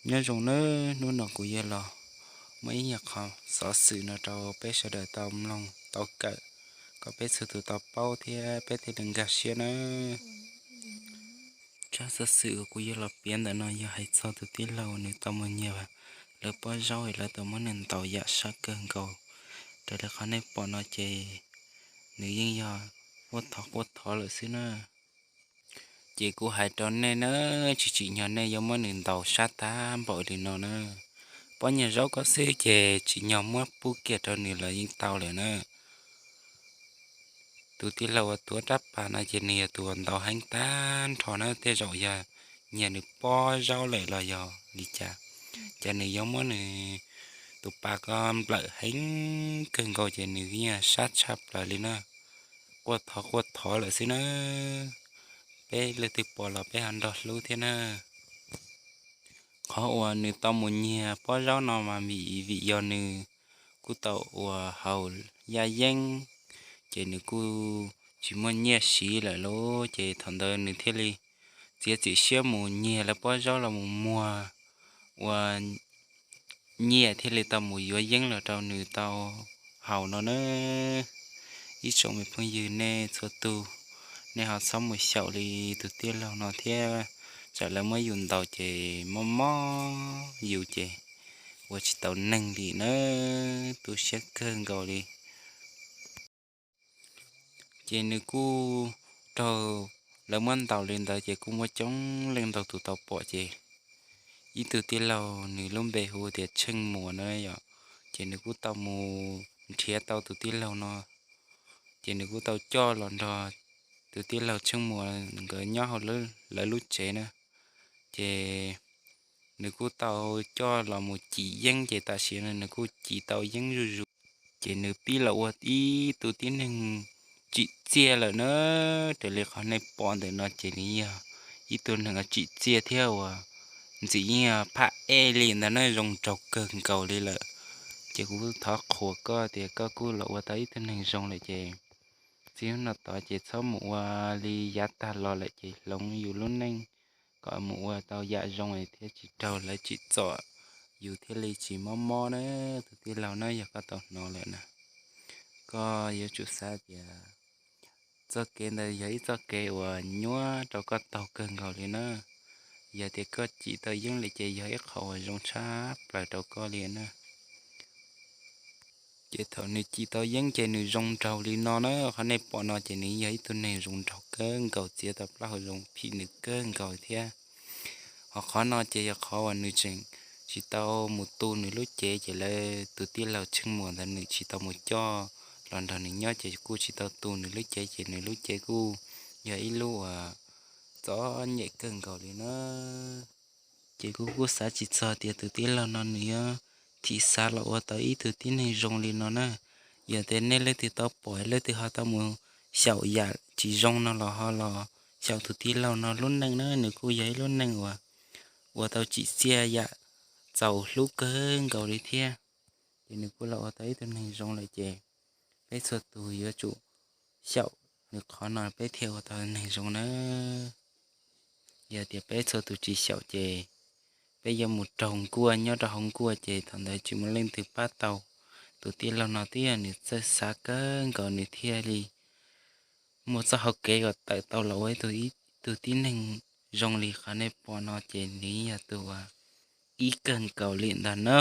Nyob zoo nawb, hnub no kuv yuav los muab ib nyuag qho xov xwm no rau peb sawv daws tau mloog tau kawm, kom peb txhua tus tau paub thiab peb thiaj li nkag siab nawb. Tsab xov xwm uas kuv yuav los piav ntawm no yog hais txog tus tij laug nws tau mus nyiag lawv pob zaub es lawv tau muab nws ntaus yam sab kawg nkaus. Raws li qhov nej pom no ces nws yeej yog quaj thov quaj thov lawm xwb na. Ces kuv hais rau nej na, tsis tsim nyog nej yuav muab nws ntaus sab tag npaum li no na. Pob nyiag zaub koj xwb ces tsim nyog muab pub kiag rau nws los yeej tau lawm na. Tus tij laug uas tuav rab pas no ces nws yog tus uas ntaus heev tag nrho na, tej zaum yog nyiag nws pob zaub lawm los yog li cas, ces nws yuav muab nws tus pas ko nplawm heev kawg nkaus ces nws yeej sab tshaj plaws li na. Quaj thov quaj thov lawm xwb na. Peb leej twg pom los peb ho nrog hlub thiab na. Qhov uas nws tau mus nyiag pob zaub no mas vim, vim yog nws kuj tau uas haus yaj yeeb, ces nws kuj tsis muaj nyiaj siv lawm lauj, ces thaum ntawd nws thiaj li txiav txim siab mus nyiag lawv pob zaub los mus muag ua nyiaj thiaj li tau mus yuav yeeb los rau nws tau haus no na. Ib tsoom me phooj ywg nej txhua tus, nej ho txhob mus xyaum li tus tij laug no thiab, tsam lawv muab yus ntaus ces mob mob yus ces ua tsis tau neeg li na, tu siab kawg nkaus li. Ces nws kuj raug lawv muab ntaus li ntawd ces kuj muaj coob leej ntau tus tau pom ces ib tug tij laug nws lub npe hu tias Tsheej Muas na yom, ces nws kuj tau mus nrhiav tau tus tij laug no, ces nws kuj tau coj los nrog tus tij laug Tsheej Muas nkawd nyob hauv lawv lub tsev na. Ces nws kuj tau coj los mus cim yeeb ces tam sim no nws kuj cim tau yeeb zuj zus. Ces nws pib los ua ib tug tib neeg tsim txiaj lawm na. Raws li qhov nej pom ntawm no ces nws yog ib tug neeg tsim txiaj thiab uas ntxim yeej phaj ej li ntag na, zoo nraug kawg nkaus li lawm. Ces kuv thov qhuas koj tias koj kuj los ua tau ib tug neeg zoo lawm ces txij hnub no tod ces txhob mus ua li yav tag los lawm ces hloov yus lub neej kom mus ua tau yam zoo thiab tsis raug lawv tsim txom, yus thiaj li tsis mob mob na. Tus tij laug na, yog koj tau hnov lawm na, koj yuav tsum xav tias txoj kev ntawd yog ib txoj kev uas nyuaj rau koj taug kawg nkaus li na. Yog tias koj cim tau yeeb li ces yog ib qho uas zoo tshaj plaws rau koj li na. Ces thaum nws cim tau yeeb ces nws zoo nraug li no na, qhov nej pom no ces nws yog ib tug neeg zoo nraug kawg nkaus, txiav tau plaub hau zoo phim nws kawg nkaus thiab. Ho qhov no ces yog qhov uas nws tseem tsis tau mus tu nws lub cev, ces lawv tus tij laug Tsheej Muas ntawd nws tsis tau mus coj los nrog nws nyob ces kuj tsis tau tu nws lub cev, ces nws lub cev kuj yog ib lub uas txom nyem kawg nkaus li na. Ces kuv kuj xav tsis txog tias tus tij laug no nws yuav thim xav los ua tau ib tug tib neeg zoo li no na. Yog tias nej leej twg tau pom, leej twg ho tau mus xyaum yam tsis zoo no los ho los xyaum tus tij laug no lub neej na, nws kuj yog ib lub neej uas ua tau tsim txiaj yam txaus hlub kawg nkaus li thiab. Ces nws kuj los ua tau ib tug neeg zoo lawm ces peb txhua tus yuav tsum xyaum nws qhov no peb thiaj ua tau neeg zoo na. Yog tias peb txhua tus tsis xyaum ces peb yuav mus raug nkuaj nyob rau hauv nkuaj ces thaum ntawd tsis muaj leej twg pab tau. Tus tij laug no twb yog nws txawj xav kawg nkaus nws thiaj li muaj txoj hau kev kom tawm tau los ua ib tug, ib tug tib neeg zoo li qhov nej pom no ces nws yog tus uas ib kawg nkaus li ntag na.